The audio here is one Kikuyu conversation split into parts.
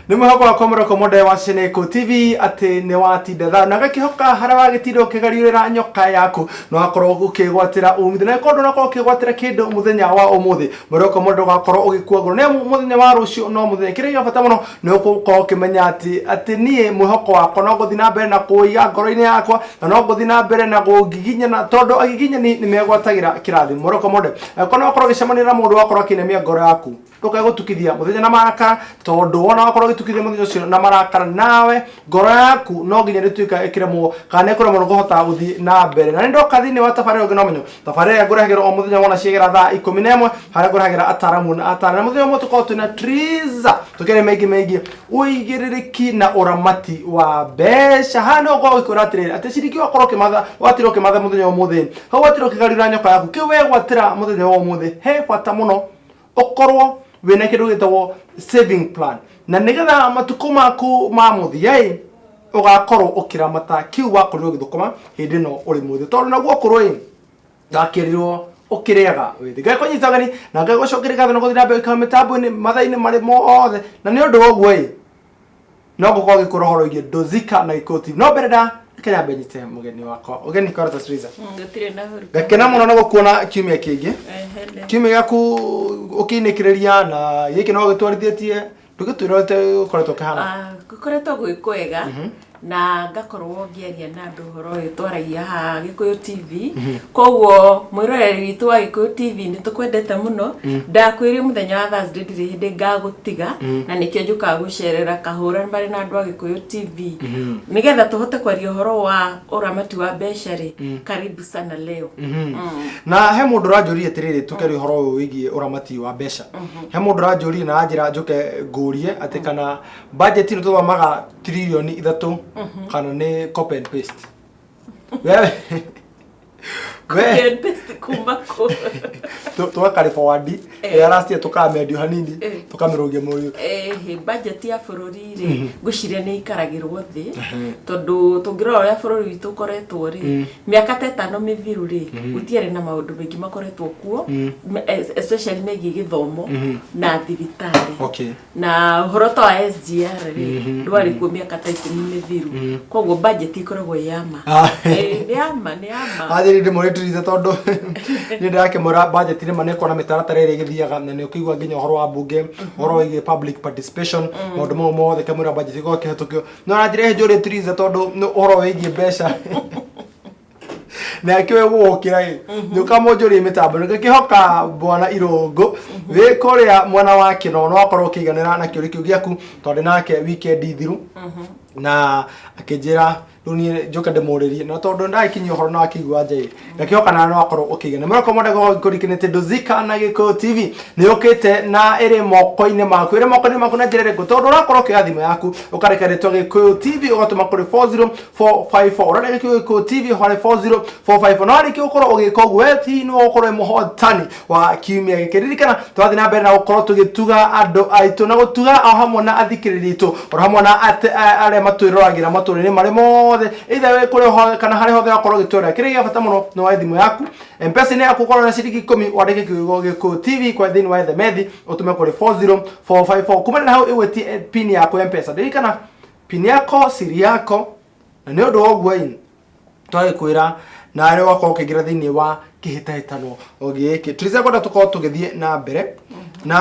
Nĩ mwĩhoko wakwa mũroko mũnde wa Sheneko TV atĩ nĩ watinda tha na gakĩhoka harĩa wagĩtinda ũkĩgariũrĩra nyoka yaku no wakorwo ũkĩgwatĩra umithio na korwo ndũnakorwo ũkĩgwatĩra kĩndũ mũthenya wa ũmũthĩ, mũroko mũndũ ũgakorwo ũgĩkua ngoro nĩ amu mũthenya wa rũciũ no mũthenya. Kĩrĩa gĩa bata mũno nĩ ũgũkorwo ũkĩmenya atĩ niĩ mwĩhoko wakwa no ngũthiĩ na mbere na kũũiga ngoro-inĩ yakwa na no ngũthiĩ na mbere na kũngiginyana tondũ agiginyani nĩ megwatagĩra kĩrathimo. Mũroko mũndũ angĩkorwo nĩ wakorwo ũgĩcemania na mũndũ wakorwo akĩnemia ngoro yaku, ndũkae gũtukithia mũthenya na marakara, tondũ wona wakorwo ũgĩtukithia mũthenya ũcio na marakara, nawe ngoro yaku no nginya ĩrĩtuĩka ĩkĩremwo kana ĩkũremwo nĩ kũhota gũthiĩ na mbere. Na nĩ ndoka thĩinĩ wa tabarĩra ũngĩ na ũmenyo, tabarĩra ĩrĩa ngũrehagĩra o mũthenya wona ciagera thaa 11, harĩa ngũrehagĩra ataramu na atara. Na mũthenya ũmwe tũkorwo twĩna Triza tũkĩaria maingĩ megiĩ ũigĩrĩrĩki na ũramati wa mbeca. Haha nĩho ngoragwo ngĩkwĩra atĩrĩrĩ, atĩ ciringi wakorwo ũkĩmatha, watinda ũkĩmatha mũthenya wa ũmũthĩ, hau watinda ũkĩgarũra nyoka yaku, kĩu wegwatĩra mũthenya wa ũmũthĩ, he bata mũno ũkorwo wĩna kĩndũ gĩtagwo saving plan, na nĩgetha matukũ maku ma mũthia ĩ ũgakorwo ũkĩramata kĩu wakorirwo ũgĩthũkũma hĩndĩ ĩno ũrĩ mwĩthĩ, tondũ naguo ũkũrũ ĩ ndakĩrirwo ũkĩrĩaga wĩthĩ. Ngai kũnyita ũgeni na Ngai gũcokeria ngatho na gũthiĩ na mbere gũikara mĩtambo-inĩ mathaa-inĩ marĩ mothe, na nĩ ũndũ wa ũguo ĩ no ngũkorwo ngĩkwĩra ũhoro wĩgiĩ Dozika na Gĩkũyũ TV. No mbere nda reke nyambe nyite mũgeni wakwa ũgeni Korota Triza. Gũtirĩ na ũru. Ngakena mũno na gũkuona kiumia kĩngĩ. Ehele. Kiumia gĩaku ũkĩinĩkĩrĩria na gĩkĩ no gĩtwarithĩtie, ndũgĩtwĩra ũrĩa ũkoretwo ũkĩhana. Ah, gũkoretwo gwĩ kwega na ngakorwo ngĩaria na andũ ũhoro ũyũ twaragia haha Gĩkũyũ TV. Koguo mwĩroreri witũ wa Gĩkũyũ TV, nĩ tũkwendete mũno. Ndakwĩrire mũthenya wa Thursday ndirĩ hĩndĩ ngagũtiga, na nĩkĩo njũkaga gũcerera kahũra marĩ na andũ a Gĩkũyũ TV nĩgetha tũhote kwaria ũhoro wa ũramati wa mbeca rĩ. Karibu sana leo. Na he mũndũ ũranjũria atĩrĩrĩ, tũkĩaria ũhoro ũyũ wĩgiĩ ũramati wa mbeca, he mũndũ ũranjũria na anjĩra njũke ngũrie atĩ kana budget ĩno tũthomaga 3 trillion kana nĩ copy and paste. We Copy and paste kuma kũ? Tũgakarĩ forward ĩrĩa last year, tũkamendio hanini, tũkamĩrũgia mũriũ. Ĩhĩ, budget ya bũrũri rĩ, ngwĩciria nĩ ikaragĩrwo thĩ, tondũ tũngĩrora ũrĩa bũrũri witũ ũkoretwo rĩ, mĩaka ta 5 mĩthiru rĩ, gũtiarĩ na maũndũ maingĩ makoretwo kuo, especially megiĩ gĩthomo na thibitarĩ. Na ũhoro ta wa SGR rĩ, ndwarĩ kuo mĩaka ta 10 mĩthiru. Koguo budget ĩkoragwo ĩ ya ma. Ĩ, nĩ ya ma, nĩ ya ma. Athiri ndĩmũrĩtirize tondũ nĩ ndĩrakĩmwĩra budget nĩma nĩ ĩkorwo na mĩtaratara ĩrĩa ĩgĩthiaga, na nĩ ũkĩigua nginya ũhoro wa mbunge, ũhoro wĩgiĩ public participation, maũndũ mau mothe kamwĩra budget ĩkorwo ĩkĩhetũkio. No na njĩra ĩyo njũrĩtirize tondũ nĩ ũhoro wĩgiĩ mbeca na akĩoe gũgũkĩra ĩ nĩ ũkamũnjũria mĩtambo nĩ ngĩhoka bwana Irũngũ wĩ kũrĩa mwena wa Kĩnono akorwo ũkĩiganĩra na kĩũria kĩu gĩaku, tondũ nake weekend thiru na akĩnjĩra rĩu niĩ njoke ndĩmũrĩrie, na tondũ ndagĩkinyia ũhoro na akĩigua nja ĩ ngakĩhoka na no akorwo ũkĩigana. Mũroko mwende gũkũrikanĩte Ndũzika na Gĩkũyũ TV nĩ yũkĩte na ĩrĩ moko-inĩ maku, ĩrĩ moko-inĩ maku na njĩra ĩrĩkũ? Tondũ ũrakorwo ũkĩoya thimũ yaku, ũkareka rĩtwa Gĩkũyũ TV, ũgatũma kũrĩ 40454. Ũrareka Gĩkũyũ TV harĩ 40454, na warĩkia gũkorwo ũgĩka ũguo, we hihi nĩwe ũgũkorwo wĩ mũhotani wa kiumia gĩkĩ. Ririkana twathiĩ na mbere na gũkorwo tũgĩtuga andũ aitũ na gũtuga o hamwe na athikĩrĩria aitũ, o hamwe na arĩa matwĩroragĩra matũũra-inĩ marĩ mothe, either wĩ kũrĩa hothe kana harĩa hothe wakorwo ũgĩtwĩrorera. Kĩrĩa gĩa bata mũno nĩ woe thimũ yaku, M-Pesa-inĩ yaku, ũkorwo na ciringi 10, wandĩke kiugo Gĩkũyũ TV kwa thĩinĩ wa SMS, ũtũme kũrĩ 40454. Kumana na hau ĩgwĩtie pin yaku ya M-Pesa. Ririkana pin yako siri yako, na nĩ ũndũ wa ũguo ĩ twagĩkwĩra nawe ũgakorwo ũkĩingĩra thĩinĩ wa kĩhĩtahĩtano gĩkĩ. Tũrĩca kwenda tũkorwo tũgĩthiĩ na mbere na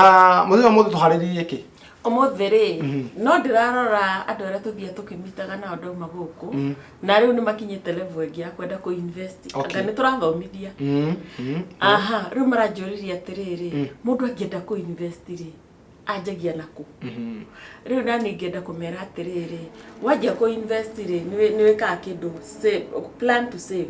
mũthenya wa ũmũthĩ tũharĩrĩirie kĩ? Ũmũthĩ rĩ, no ndĩrarora andũ arĩa tũthiaga tũkĩmitaga nao ndauma gũkũ, na rĩu nĩ makinyĩte level ĩngĩ ya kwenda kũ invest. Anga nĩ tũrathomithia. Aha, rĩu maranjũrĩria atĩrĩrĩ, mũndũ angĩenda kũ invest rĩ, anjagia nakũ? Rĩu nani ngĩenda kũmera atĩrĩrĩ, wanjia kũ invest rĩ, nĩ wĩkaga kĩndũ save, plan to save.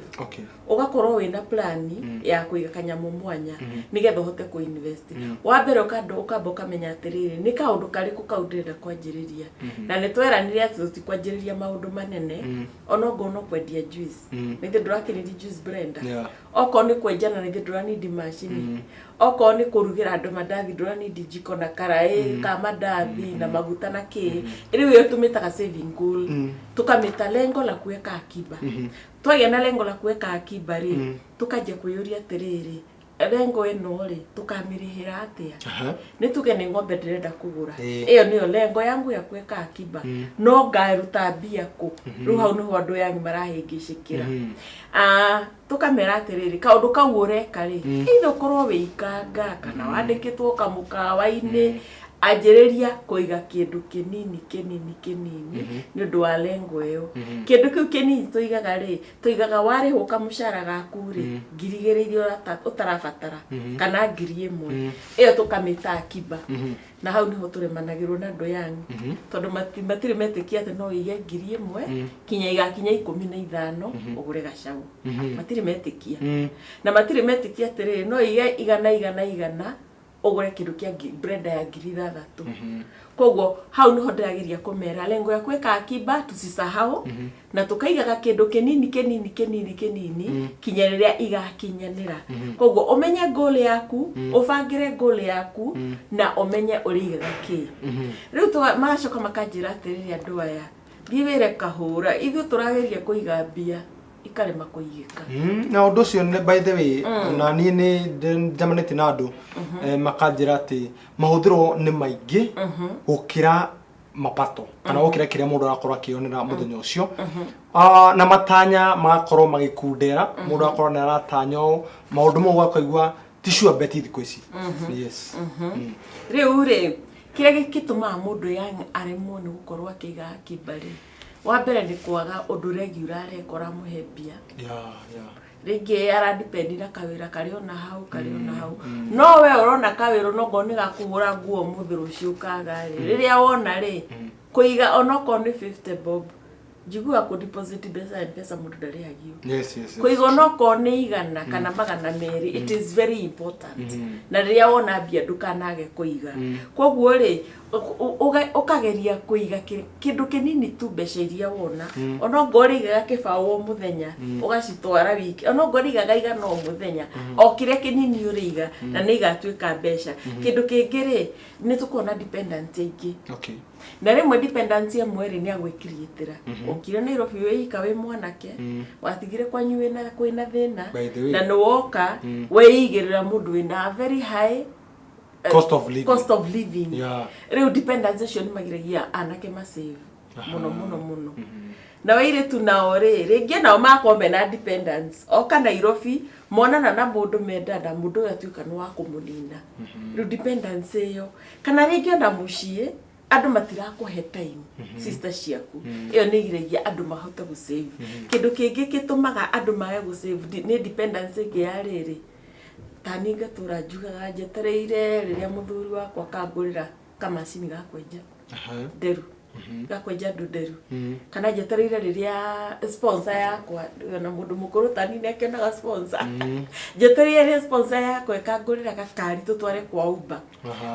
Ũgakorwo wĩna plan ya kũiga kanyamũ mwanya nĩgetha ũhote kũ invest. Wa mbere ũkamba ũkamenya atĩrĩrĩ, nĩ kaũndũ karĩkũ kau ndĩrenda kwanjĩrĩria. Na nĩ tweranire atĩ tũtikwanjĩrĩria maũndũ manene, onokorwo no kwendia juice, nĩthĩ ndũrakĩnidi juice blender? Okorwo nĩ kwenjana, nĩthĩ ndũranidi macini? Okorwo nĩ kũrugĩra andũ mandathi, ndũranidi njiko na karaĩ? maĩ ka mandathi na maguta na kĩ. Rĩu ĩyo tũmĩtaga saving goal, tũkamĩta lengo la kuweka akiba. Twagĩa na lengo la kuweka akiba rĩ, tũkanjia kwĩyũria atĩrĩrĩ, lengo ĩno rĩ, tũkamĩrĩhĩra atĩa? Nĩ tuge nĩ ng'ombe ndĩrenda kũgũra. Ĩyo nĩyo lengo yangu ya kuweka akiba, no ngaruta mbia kũ? Rĩu hau nĩho andũ yanyu marahĩngĩcĩkĩra. Ah, tũkamera atĩrĩrĩ, kaũndũ kau ũreka rĩ, either ũkorwo wĩ ikanga kana wandĩkĩtwo kamũkawa-inĩ, anjĩrĩria kũiga kĩndũ kĩnini kĩnini kĩnini nĩ ũndũ wa lengo ĩyo. Kĩndũ kĩu kĩnini tũigaga rĩ, tũigaga warĩhwo kamũcara gaku rĩ, 2,000 iria ũtarabatara kana 1,000, ĩyo tũkamĩta akiba. Na hau nĩho tũremanagĩrwo na andũ yanyu, tondũ matirĩ metĩkia atĩ no ũige 1,000 kinya igakinya 15 ũgũre gacaũ. Matirĩ metĩkia, na matirĩ metĩkia atĩrĩrĩ, no ũige igana igana igana ũgũre kĩndũ kĩa blender ya 6,000. Koguo hau nĩho ndĩrageria kũmera lengo ya kuweka akiba tusisahau, na tũkaigaga kĩndũ kĩnini kĩnini kĩnini kĩnini kinya rĩrĩa igakinyanĩra. Koguo ũmenye goal yaku, ũbangĩre goal yaku na ũmenye ũrĩigaga kĩ. Rĩu magacoka makanjĩra atĩrĩrĩ, andũ aya, thiĩ wĩre kahũra, ithuĩ tũrageria kũiga mbia ikarema kũigĩka. Na ũndũ ũcio by the way, na niĩ nĩ njemanĩtie na andũ makanjĩra atĩ mahũthĩro nĩ maingĩ gũkĩra mapato kana gũkĩra kĩrĩa mũndũ arakorwo akĩonera mũthenya ũcio. Ah, na matanya magakorwo magĩkundera, mũndũ agakorwo nĩ aratanya ũũ, maũndũ mau ũgakaigua ti sure bet thikũ ici, yes. Rĩu rĩ, kĩrĩa gĩtũmaga mũndũ young aremwo nĩ gũkorwo akĩiga akiba rĩ, wa mbere nĩ kwaga ũndũ regular areka ũramũhe mbia. Rĩngĩ aradepend na kawĩra karĩ ona hau, karĩ ona hau, no we ũrona kawĩra onokorwo nĩ gakũhũra nguo ũmũthĩ, rũciũ kaga rĩ, rĩrĩa wona rĩ, kũiga onokorwo nĩ 50 bob, njiguaga kũ deposit mbeca M-Pesa mũndũ ndarĩhagio. Kũiga onokorwo nĩ 100 kana 200, it is very important, na rĩrĩa wona mbia ndũkanage kũiga. Koguo rĩ, ũkageria kũiga kĩndũ kĩnini tu, mbeca iria wona, onokorwo ũrĩigaga kĩbaũ o mũthenya, ũgacitwara wiki, onokorwo ũrĩigaga 100 o mũthenya, o kĩrĩa kĩnini ũrĩiga na nĩ igatuĩka mbeca. Kĩndũ kĩngĩ rĩ, nĩ tũkoragwo na dependent aingĩ. Na rĩmwe dependency ĩmwe rĩ, nĩ agwĩkiriĩtĩra. Ũkire Nairobi wĩ ika, wĩ mwanake, watigire kwanyu wĩna kwĩna thĩna. By the way. Na nĩ woka weigĩrĩra mũndũ wĩna very high cost of living. Cost of living. Rĩu dependence ũcio nĩ magiragia anake masave mũno mũno mũno. Na airĩtu nao rĩ, rĩngĩ nao makorwo mena dependence, oka Nairobi monana na mũndũ mendana, mũndũ ũyũ atuĩka nĩ wa kũmũnina. Rĩu dependence ĩyo, kana rĩngĩ ona mũciĩ andũ matirakũhe time, sister ciaku, ĩyo nĩ ĩgiragia andũ mahote gũsave. Kĩndũ kĩngĩ gĩtũmaga andũ mage gũsave nĩ dependence ĩngĩ ya rĩrĩ, tani ngatũra njugaga njetereire rĩrĩa mũthuri wakwa akangũrĩra kamacini ga kwenja nderu, ga kwenja andũ nderu, kana njetereire rĩrĩa sponsor yakwa, na mũndũ mũkũrũ tani nĩ akenaga sponsor, njetereire rĩrĩa sponsor yakwa ĩkangũrĩra gakari tũtware kwa Uber.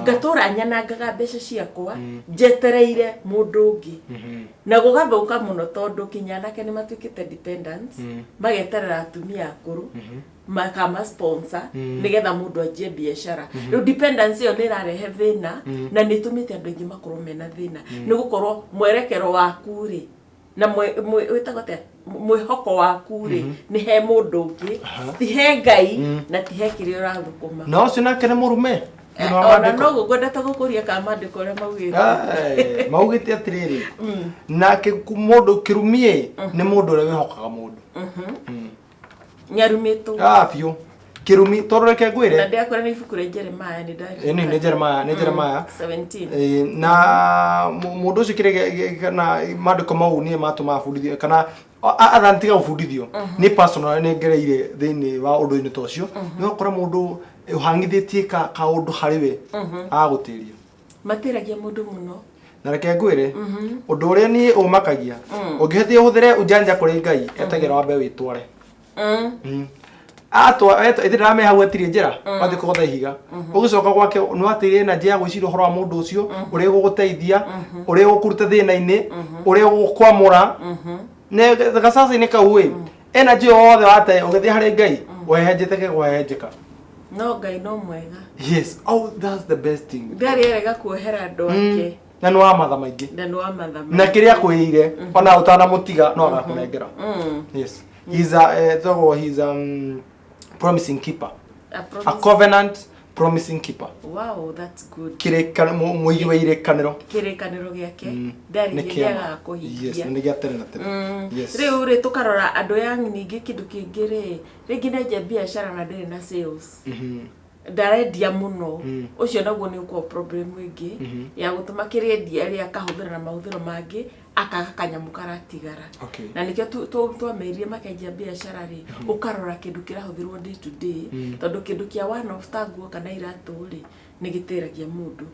Ngatũra nyanangaga mbeca ciakwa njetereire mũndũ ũngĩ, na gũgathũka mũno, tondũ kinya anake nĩ matuĩkĩte dependents, mageterera atumia akũrũ makama sponsor nĩgetha mũndũ anjie biacara. Rĩu dependence ĩyo nĩ ĩrarehe thĩna na nĩ ĩtũmĩte andũ aingĩ makorwo mena thĩna, nĩ gũkorwo mwerekero waku rĩ, na wĩtagwo atĩa, mwĩhoko waku rĩ, nĩ he mũndũ ũngĩ, ti he Ngai na ti he kĩrĩa ũrathũkũma. Na ũcio nake nĩ mũrume. Thĩinĩ wa Ona maandĩko. no ngwendete gũkũria kana maandĩko ũrĩa maugĩte. Ai, maugĩte atĩrĩrĩ, nake mũndũ kĩrumie nĩ mũndũ ũrĩa wĩhokaga mũndũ. Nyarumĩtwo. Ah, biũ kĩrumi, tondũ reke ngwĩre. Na ndĩrakora nĩ ibuku rĩa Jeremiah, nĩ Ĩni nĩ Jeremiah, nĩ Jeremiah 17. Ĩĩ, na mũndũ ũcio kĩrĩa kana maandĩko mau nĩ matũmaga bundithio kana athani tiga gũbundithio nĩ personal, nĩ ngereire thĩinĩ wa ũndũ-inĩ ta ũcio. Nĩ ũgakora mũndũ ũhang'ithĩtie kaũndũ harĩ we agagũtĩria. Matĩragia mũndũ mũno. Na reke ngwĩre ũndũ ũrĩa niĩ ũmakagia, ũngĩhĩtia ũhũthĩre ujanja kũrĩ Ngai, etagĩra wambe wĩtware. Atwa ĩthĩ ndame hau atirĩ njĩra wathiĩ kũgotha ihiga, ũgĩcoka gwake nĩ watĩire energy ya gwĩciria ũhoro wa mũndũ ũcio, ũrĩa ũgũgũteithia, ũrĩa ũgũkũruta thĩna-inĩ, ũrĩa ũgũkwamũra. Ne gacaca-inĩ kau ĩ energy yothe wate ũgĩthiĩ harĩ Ngai ũhehenjete kũhehenjeka. No Ngai no mwega. Yes, oh, that's the best thing. Ndarĩ arega kuohera andũ ake. Na nĩ wa matha maingĩ. Na nĩ wa matha na kĩrĩa akwĩrĩire ona ũtanamũtiga no agakũnengera. Yes, he's a togwo he's a promising keeper. A a promise. Covenant promising keeper. Wow, that's good. Kĩrĩkanĩro, mũigi wa irĩkanĩro. Kĩrĩkanĩro gĩake ndarĩ Nĩ hĩndĩ kĩama. agaga Yes, kũhingia. na nĩ gĩa tene na tene. Yes. Rĩu rĩ, tũkarora andũ young, ningĩ kĩndũ kĩngĩ rĩ, rĩngĩ nĩ biacara na ndĩrĩ na sales, ndarendia mũno, ũcio naguo nĩ ũkorwo problem ĩngĩ ya gũtũma kĩrĩa endia rĩ akahũthĩra na mahũthĩro mangĩ, akaga kanyamũ karatigara. Na nĩkĩo twamerire makenjia biacara rĩ, ũkarora kĩndũ kĩrahũthĩrwo day to day, tondũ kĩndũ kĩa one off ta nguo kana iratũ rĩ, nĩ gĩtĩragia mũndũ,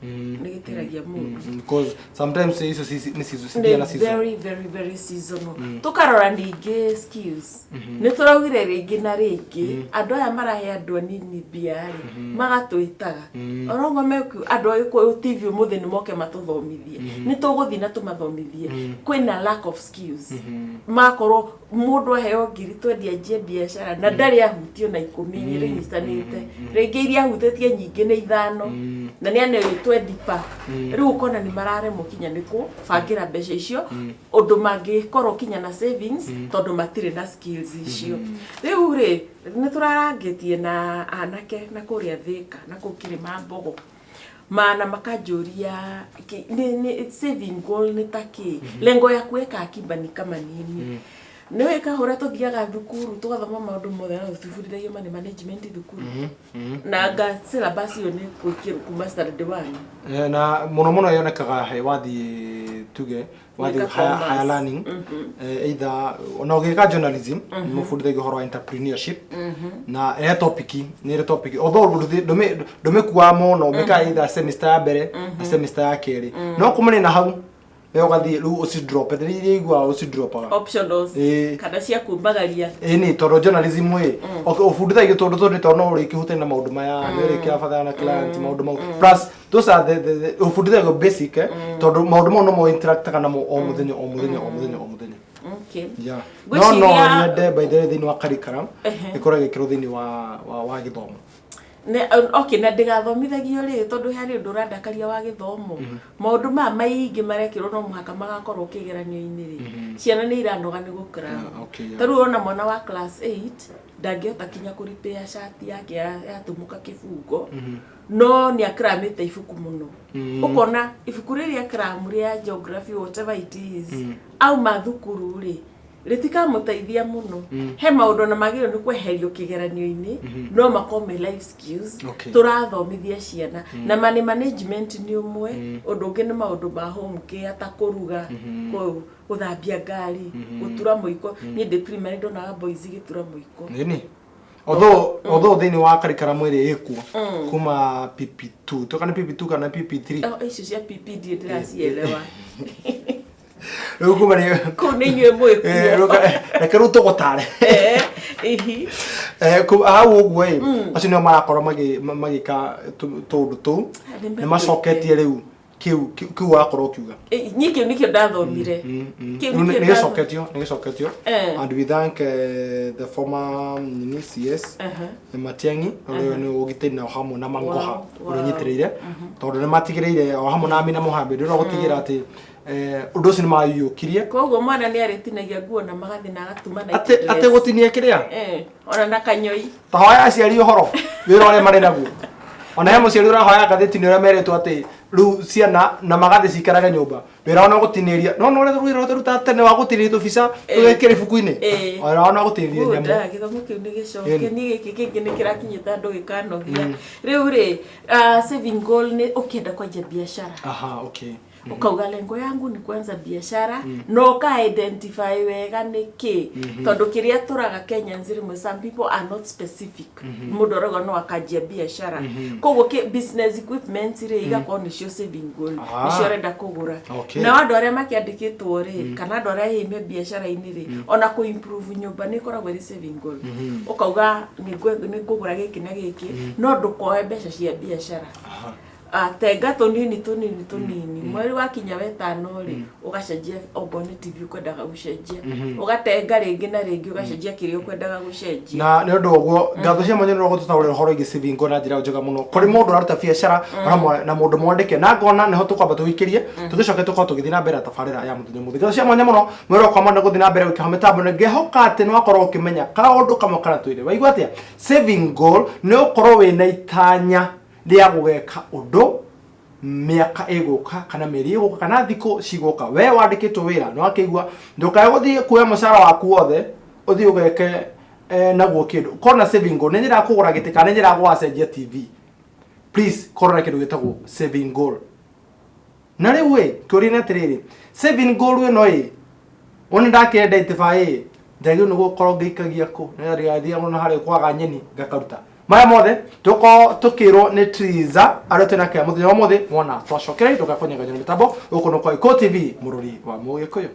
nĩ gĩtĩragia mũndũ. Because sometimes icio nĩ season, cithiaga na Nĩ season. Very, very, very seasonal. Tũkarora ningĩ skills, nĩ tũraugire rĩngĩ na rĩngĩ, andũ aya marahe andũ anini mbia rĩ, magatwĩtaga orongo meku andũ a Gĩkũyũ TV ũmũthĩ nĩ moke matũthomithie, nĩ tũgũthiĩ na tũmathomithie. Kwĩna lack of skills, makorwo mũndũ aheo 20,000 anjie biacara na ndarĩ ahutio na 10 iria rĩnyitanĩte, rĩngĩ iria ahutĩtie nyingĩ nĩ ithano na nĩ aneo 20 pa. Rĩu ũkona nĩ mararemwo kinya nĩ kũbangĩra mbeca icio ũndũ mangĩkorwo kinya na savings, tondũ matirĩ na skills icio. Rĩu rĩ, nĩ tũrarangĩtie na anake na kũrĩa Thĩka na kũu Kĩrĩma Mbogo mana, makanjũria nĩ saving goal nĩ ta kĩ, lengo ya kuweka akiba ni kama nini. Nĩ wĩ kahũra tũthiaga thukuru tũgathoma maũndũ mothe na tũbundithagio money management thukuru, na nga syllabus ĩyo nĩ gwĩkĩrwo kuma standard one. Na mũno mũno yonekaga he wathiĩ, tuge wathiĩ Gwĩka higher, commerce. Higher learning, either ona ũgĩka journalism, nĩ mũbundithagio ũhoro wa entrepreneurship na he topic, nĩ ĩrĩ topic, although ndũmĩkuaga mũno, ũmĩkaga either semester ya mbere na semester ya kerĩ, no kumania na hau we ũgathiĩ rĩu ũcidrop rĩrĩa iria iguaga ũcidropaga. Optionals. Kana cia kumagaria. Ĩni, tondũ journalism ĩ ũbundithagio tũndũ tũndũ tondũ no ũrĩkĩhutania na maũndũ maya, nĩ ũrĩkĩrabatara na client, maũndũ mau, plus those are the ũbundithagio basic, tondũ maũndũ mau no mo interactaga namo o mũthenya, o mũthenya, o mũthenya, o mũthenya. Yeah. No nyende, by the way, thĩinĩ wa curriculum ĩkorwo ĩgĩkĩrwo thĩinĩ wa gĩthomo. Okay, na ndĩgathomithagio rĩ, tondũ harĩ ũndũ ũrandakaria wa gĩthomo, maũndũ maya maingĩ marekĩrwo no mũhaka magakorwo kĩgeranio-inĩ rĩ, ciana nĩ iranoga nĩ gũkra. Ta rĩu ona mwana wa class 8 ndangĩhota kinya kũripĩa cati yake yatũmũka kĩbungo, no nĩ akramĩte ibuku mũno. Ũkona ibuku rĩrĩa akramu rĩa geography, whatever it is, auma thukuru rĩ, rĩtikamũteithia mũno. He maũndũ ona magĩrĩirwo nĩ kweherio kĩgeranio-inĩ, no makorwo me life skills tũrathomithia ciana. Na money management nĩ ũmwe. Ũndũ ũngĩ nĩ maũndũ ma home care, ta kũruga, gũthambia ngari, gũtura mũiko. Niĩ ndĩ primary ndonaga boys igĩtura mũiko. Nini, although thĩinĩ wa curriculum ĩrĩa ĩkuo kuma PP2 to kana PP2 kana PP3. Oh, icio cia PP ndirĩ ndĩracielewa. Rĩu kuma nĩ Kũu nĩ inyuĩ mwĩkuo. Reke rĩu tũgũtare. Ihi. Hau ũguo ĩ, acio nĩo marakorwo magĩka tũũndũ tũu. Nĩ nĩ macoketie rĩu kĩu wakorwo ũkiuga. Niĩ kĩu nĩkĩo ndathomire. Kĩu Rĩu nĩkĩo nĩ gĩcoketio, nĩ gĩcoketio. And we thank the former nini CS Matiang'i, ũrĩa nĩ ũgitĩri na o hamwe na Mangoha, ũrĩa ũnyitĩrĩire, tondũ nĩ matigĩrĩire o hamwe na Amina Mohamed, ũrĩa gũtigĩra atĩ ũndũ ũcio nĩ mayũkirie. Koguo mwana nĩ arĩtinagia nguo na magathi na agatuma na atĩ gũtinia kĩrĩa. Ona na kanyoi. Ta hoya aciari ũhoro wĩra ũrĩa marĩ naguo. Ona he mũciari ũrahoya ngathĩti-inĩ ũrĩa meretwo atĩ rĩu ciana na magathĩ cikarage nyũmba, wĩra wao no gũtinĩria, no ũrĩa wĩra tũrutaga tene wa gũtinĩria tũbica tũgekĩra ibuku-inĩ. Wĩra wao no gũtinĩria Good, nyamũ. Ah, gĩthomo kĩu nĩ gĩcoke. Niĩ gĩkĩ kĩngĩ nĩ kĩrakinyĩte andũ gĩkanogia. Rĩu rĩ, saving goal nĩ ũkĩenda kwanjia biacara. Aha, okay. Ukauga lengo yangu ni kuanza biashara, na uka identify wega nĩ kĩ, tondũ kĩrĩa tũraga Kenyans rĩmwe, some people are not specific. Mũndũ arauga no akanjia biashara, koguo business equipment rĩ, igakorwo nĩcio saving goal, nĩcio arenda kũgũra. Nao andũ arĩa makĩandĩkĩtwo rĩ, kana andũ arĩa hihi me biacara-inĩ rĩ, ona kũ improve nyũmba nĩ ĩkoragwo ĩrĩ saving goal. Ũkauga nĩ ngũgũra gĩkĩ na gĩkĩ, no ndũkoe mbeca cia biacara. Ah, tenga tũnini tũnini tũnini mweri wakinya wetano rĩ ũgacenjia okorwo nĩ tv ũkwendaga gũcenjia ũgatenga rĩngĩ na rĩngĩ ũgacenjia kĩrĩa ũkwendaga gũcenjia. Na nĩ ũndũ ũguo ngatho cia mwanya nĩ gũtũtaũrĩra ũhoro wĩgiĩ saving goal na njĩra njega mũno kũrĩ mũndũ ũraruta biacara ona na mũndũ mwandĩke na ngona nĩho tũkwamba tũgĩikĩrie tũgĩcoke tũkorwo tũgĩthiĩ na mbere na tabarĩra ya mũthenya mũthĩ. Ngatho cia mwanya mũno mwĩrĩ wakwa mwenda gũthiĩ na mbere gũikara mĩtambo nĩ ngehoka atĩ nĩ wakorwo ũkĩmenya kaũndũ kamwe kana twĩrĩ. Waigua atĩa? Saving goal nĩ ũkorwo wĩna itanya rĩa gũgeka ũndũ mĩaka ĩgũka kana mĩeri ĩgũka kana thikũ cigũka. We wandĩkĩtwo wĩra nĩ wakĩigua, ndũkae gũthiĩ kuoya mũcara waku wothe ũthiĩ ũgeke naguo kĩndũ. Korwo na saving goal, nĩ nyendaga kũgũra gĩtĩ kana nĩ nyendaga gũgacenjia TV, please korwo na kĩndũ gĩtagwo saving goal. Na rĩu ĩ kĩũria nĩ atĩrĩrĩ, saving goal ĩno ĩ wone ndakĩenda itĩba ĩ njagĩrĩirwo nĩ gũkorwo ngĩikagia kũ nĩgetha ndigathiĩ na harĩa kwaga nyeni ngakaruta. Maya mothe tũkorwo tũkĩrwo nĩ Triza arĩa twĩ nake mũthenya wa ũmũthĩ. Wona twacokera ndũgakũnyeganyega mĩtambo gũkũ nĩ kwa Gĩkũyũ TV, mũrũri wa Mũgĩkũyũ.